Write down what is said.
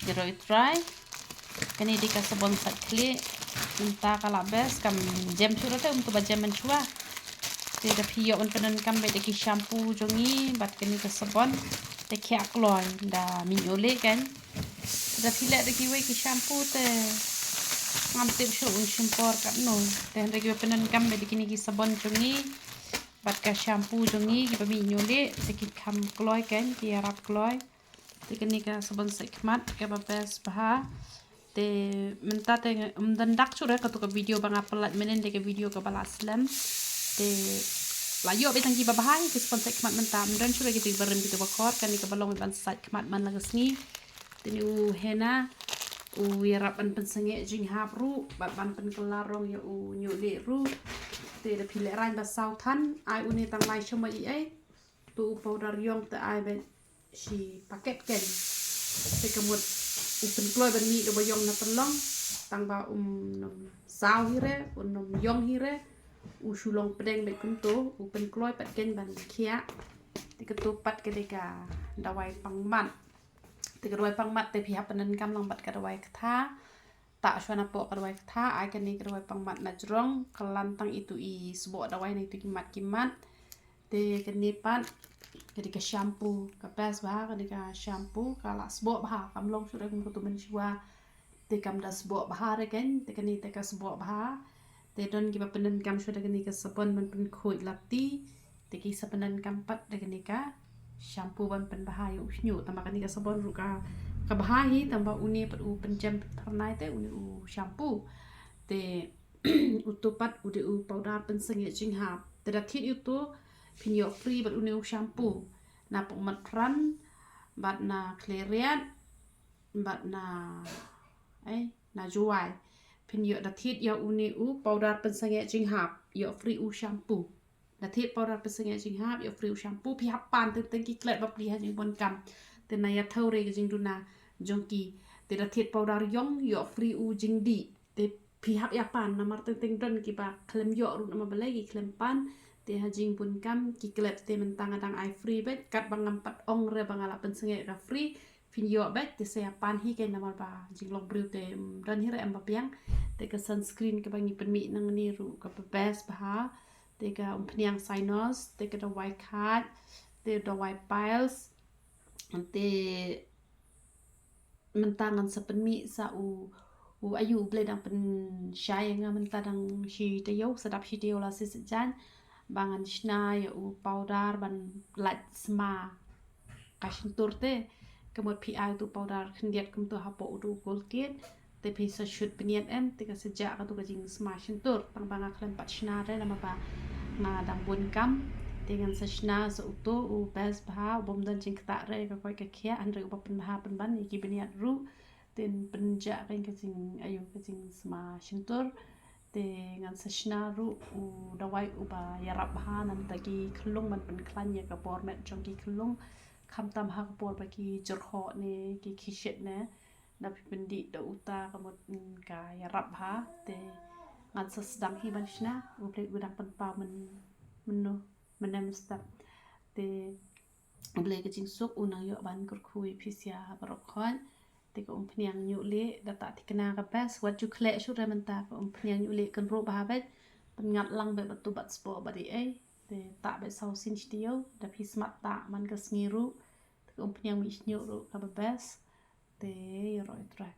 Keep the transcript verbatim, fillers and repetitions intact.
Ïaroh ïa u trai. Kane dei ka sabon sait khlieh. Mynta ka la best, kam jem shuh te, um tip ba jem mynshuwa. Te da phi ïoh ban pyndonkam beit da ki shampoo jong ngi bad kane ka sabon, te khiah kloi da mih ñiuh lieh kan. Te da phi leh da kiwei ki shampoo te ngam tip shuh un shim por katno. Te hynrei kiba pyndonkam beit da kine ki sabon jong ngi bad ka shampoo jong ngi kiba mih ñiuh lieh, te ki kham kloi kan, ki ïarap kloi. Te kane ka sabon sait khmat kaba best bha. Te mynta te nga, ym don dak shuh re kato ka video ba nga pyllait mynnin, dei ka video kaba la slem. Te la ïoh beit tang kiba bha hi ki sabon sait khmat mynta, ym don shuh re kito kiba rim kito ba khor, kane kaba long ban sait khmat man la ka sngi. Te une u henna u ïarap ban pynsangeh jinghap ruh bad ban pynkylla rong ïa u ñiuh lieh ruh. Te da phi lehraiñ ba saw than, ai une tang lai sha ma i ei. To u powder ïong te ai beit shi paket kan. Te ka mut u pynkloi ban mih da ba ïong na pynlong, tang ba um nym saw hi re, um nym ïong hi re. U shu long pdeng beit kumto, u pynkloi pat kan ban khiah. Te kato pat ka dei ka dawai pang mat. Te ka dawai pang mat te phi hap pyndonkam lang bad ka dawai ktha. Ta shuwa na poh ka dawai ktha, ai kane ka dawai pang mat na jrong, ka lan tang itu i sboh dawai na itu ki mat ki mat. Te kane pat ka dei ka shampoo, ka best bha, ka dei ka shampoo, ka la sboh bha, kam long shuh re kum kato mynshuwa. Te kam da sboh bha re kan, te kane te ka sboh bha. Te don kiba pyndonkam shuwa da kane ka sabon ban pynkhuid lati. Te ki sa pyndonkam pat da kane ka shampoo ban pynbha ïa u shñiuh. Tang ba kane ka sabon ruh ka, ka bha hi, tang ba une pat u pynjem phyrnai te une u shampoo. Te uto pat u dei u powder pynsangeh jinghap. Te da thied ïa uto phin ïoh free bad une u shampoo. Na Pokmat Pran bad na Khliehriat bad na, eh, na Jowai. Phin ïoh da thied ïa une u powder pynsangeh jinghap, ïoh free u shampoo. Da thied powder pynsangeh jinghap, ïoh free u shampoo. Phi hap pan teng teng ki klet bapli ha jingbunkam. Te na ïa thew re ka jingduna jong ki. Te da thied powder ïong, ïoh free u jingdih. Te phi hap ïa pan namar teng teng don kiba khlem ïoh ruh namar balei ki khlem pan. Te ha jingbunkam ki klet te mynta nga dang ai free beit, katba ngam pat ong re ba nga la pynsangeh ka free. Phin ïoh beit, te sa ïa pan hi kein namar ba jinglong briew te, mm, don hi re em ba biang. Te ka sunscreen kaba ngi pynmih nangne ruh kaba best bha. Te ka umphniang Sinus, te ka dawai khaid, te dawai piles. Te mynta ngan sa pynmih sa u, u aïu u Blei dang pynshai ïa nga mynta dang shi taïew, sa dap shi taïew la shi sijaiñ. Ba ngan shna ïa u powder ban lait sma ka shyntur te. Ka mut phi ai uto u powder khyndiat kumto hapoh uto u Colgate. Te phi sa shut bniat em, te ka sa jah kato ka jingsma shyntur. Tang ba nga khlem pat shna re namar ba nga dang bunkam. Te ngan sa shna sa uto u best bha, u bym don jingktah re ka koit ka khiah, hynrei uba pynbha pynban ïa ki bniat ruh. Te pynjah kein ka jing, aïu, ka jingsma shyntur. Te ngan sa shna ruh u dawai uba ïarap bha na bynta ki khyllung ban pynkhlaiñ ïa ka bor met jong ki khyllung. Khamtam ha ka por ba ki jyrhoh ne ki khishit ne. Da phi pyndih da uta ka mut, mm, ka ïarap bha. Te ngan sa sdang hi ban shna, U Blei u dang pynpaw myn, mynno, mynne mynstep. Te U Blei ka jingsuk u nang ïoh ban kyrkhu ïa phi sha baroh khoit. Te ka umphniang ñiuh lieh da ta thikna ka best, wat ju khleh shuh re mynta, ka umphniang ñiuh lieh kynruh bha beit. Pynngat lang beit bad tu bad sboh bad ei ei. Te ta beit saw sien shi taïew, da phi smat ta man ka sngi ruh. Te ka umphniang mih shñiuh ruh kaba best. Te ïaroh ïa u Trai.